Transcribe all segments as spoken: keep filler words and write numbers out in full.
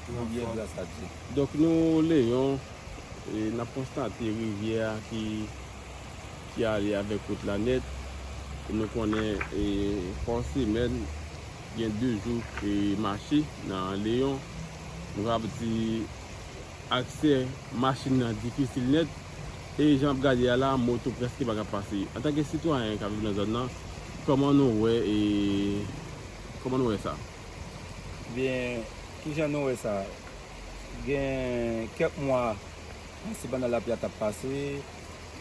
Rivyè Gras a Dye. Donk, nou Leyon, e, n ap konstate rivyè a ki, ki ale avèk wout la nèt. E nou konnen, e, pa semèn, gen de jou, e, mache nan Leyon. Nou kapab di aksè machin nan difisil nèt. E jan ap gade a la, moto prèske pa ka pase. Antanke sitwayen k ap viv nan zòn nan, kòman nou wè, e, kòman nou wè sa? Byen, kijan nou wè sa? Gen kèk mwa, se pandan lapli a t ap pase,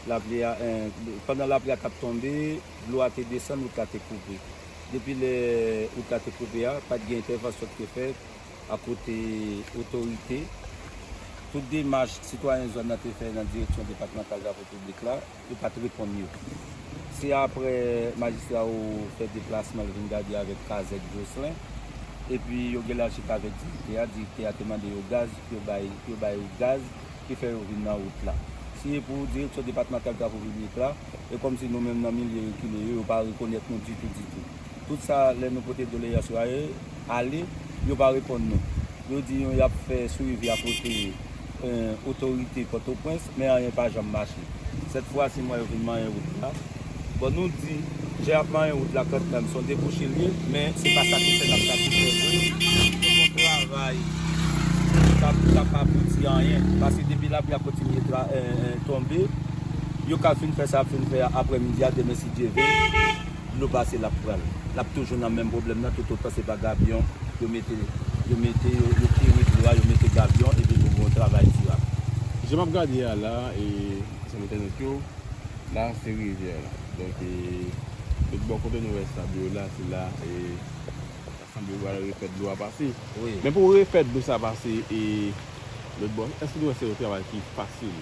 lapli a, eh, pandan lapli a t ap tonbe, dlo a te desann, wout la te koupe. Depi lè wout la te koupe a, pa t gen entèvansyon ki te fèt akote otorite. Tout demach sitwayen zòn nan te fè nan direksyon depatmantal travo piblik la, yo pa t reponn yo. Se apre majistra yo fè deplasman, l vin gade avèk kazèk Jocelyn, epi yo gen lachik avèk direktè a, direktè a te mande yo gaz, yo bay, yo bay yo gaz, ki fè yo vin nan wout la. Si e pou direksyon depatmantal travo piblik la, e kòmsi nou menm nan milye rekile yo, yo pa rekonèt nou ditou, ditou. Tout sa, lè nou pote doleyans yo ale, yo pa reponn nou. Yo di nou y ap fè swivi akote, eh, otorite Pòtoprens, men anyen pa janm mache. Sèt fwa si mwen yo vin manyen wout la. Bon, nou di, jan y ap manyen wout la kantmenm, se yon debouche l ye, men se pa sa ki fè n ap satisfè vre. Se yon travay k ap, k ap abouti anyen. Paske depi lapli a kontinye tra-, eh, eh, tonbe, yo ka fin fè sa ap fin fè aprèmidi a, demen si Dye vle, dlo pase l ap pran l. L ap toujou nan menm pwoblèm nan, toutotan se pa gabyon yo mete, yo mete, yo, yo kire dlo a, yo mete gabyon, epi pou gen yon travay dirab. Jan m ap gade a la, e, zanmi entènèt yo, la se rivyè la. Donk, e, tout bò kote nou wè sab yo la, se la, e, sa sanble yo pral refè dlo a pase. Wi. Men pou refè dlo sa pase, e, lòt bò, èske nou wè se yon travay ki fasil?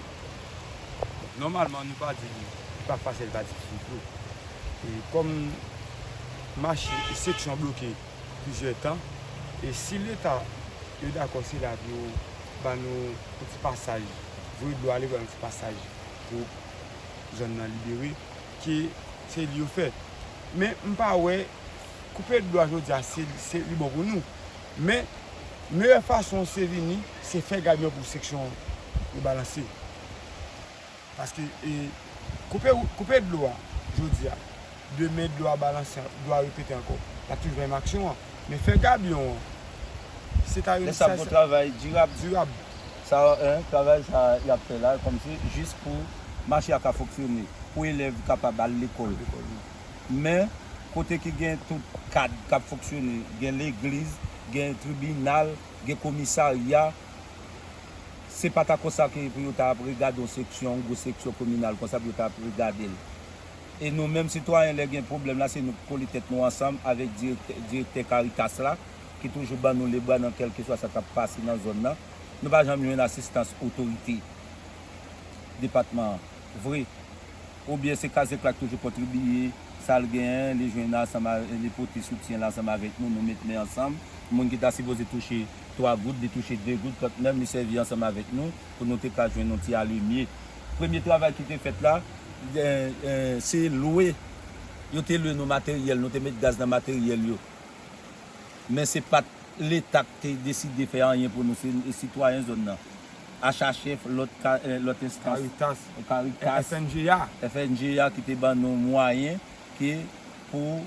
Nòmalman, nou pa di li pa fasil, pa difisil tou. E kòm mache, seksyon bloke plizyè tan, e si Leta yo dakò, se la pou yo ba nou yon ti pasaj, voye dlo ale, ba nou ti pasaj pou zòn nan libere, ke se li yo fè. Men m pa wè koupe dlo a jodi a, se, se li bon pou nou. Men meyè fason se vini, se fè gabyon pou seksyon yo balanse. Paske, e, koupe, koupe dlo a jodi a, demen dlo a balanse, dlo a repete ankò. L ap toujou menm aksyon an. Men fè gabyon an, se ta rele sa. Lè sa pou travay dirab. Dirab. Sa, en, travay sa y ap fè la, kòmsi jis pou mache a ka fonksyone, pou elèv kapab al lekòl. Lekòl, wi. Men, kote ki gen tout kad k ap fonksyone, gen legliz, gen tribinal, gen komisarya, se pa ta konsa ke pou yo ta ap regade yon seksyon, yon gwo seksyon kominal konsa pou yo ta ap regade l. E nou menm sitwayen, lè gen pwoblèm la, se nou k kole tèt nou ansanm avèk direktè, direktè Caritas la, ki toujou ban nou lebra nan kèlkeswa sa k ap pase nan zòn nan. Nou pa janm jwenn asistans otorite depatman an vre. Oubyen se kazèk la k toujou kontribiye, sa l genyen, li jwenn ansanm a, li pote soutyen l ansanm avèk nou, nou met men ansanm. Moun ki ta sipoze touche twa goud, li touche de goud, kantmenm li sèvi ansanm avèk nou pou nou te ka jwenn yon ti alimye. Premye travay ki te fèt la, eh, eh, se lwe. Yo te lwe nou materyèl, nou te met gaz nan materyèl yo. Men se pa t Leta k te deside fè anyen pou nou, se sitwayen zòn nan. H H F, lòt ka, eh, lòt enstans, Caritas, Caritas, F N G A. F N G A ki te ban nou mwayen ke pou,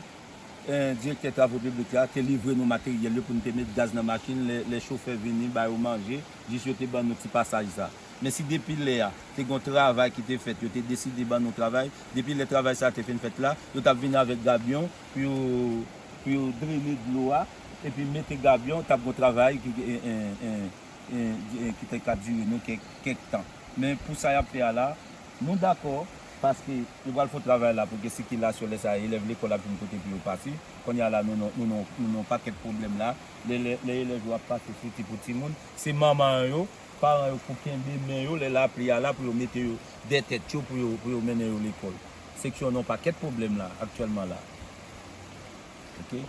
eh, direktè travo piblik la te livre nou materyèl yo pou nou te met gaz nan machin lè, lè chofè vini ba yo manje, jis yo te ban nou ti pasaj sa. Men si depi lè a, te gen yon travay ki te fèt, yo te deside ban nou travay, depi lè travay sa te fin fèt la, yo t ap vin avèk gabyon pou yo, pou yo drene dlo a, epi mete gabyon, t ap gen yon travay ki, eh, eh, eh, eh, eh, ki te ka dire nou kèk, kèk tan. Men pou sa y ap fè a la, nou dakò, paske yo pral fè yon travay la pou ke sikilasyon lè sa a, elèv lekòl ap jwenn kote pou yo pase. Kounye a la, nou, nou, nou, nou, nou nan yon pakèt pwoblèm la. Lè, lè, lè elèv yo ap pase, se ti pou timoun, se manman yo, paran yo pou kenbe men yo lè lapli a la pou yo mete yo dèyè tèt yo pou yo, pou yo mennen yo lekòl. Seksyon nan yon pakèt pwoblèm la, aktyèlman la. Oke?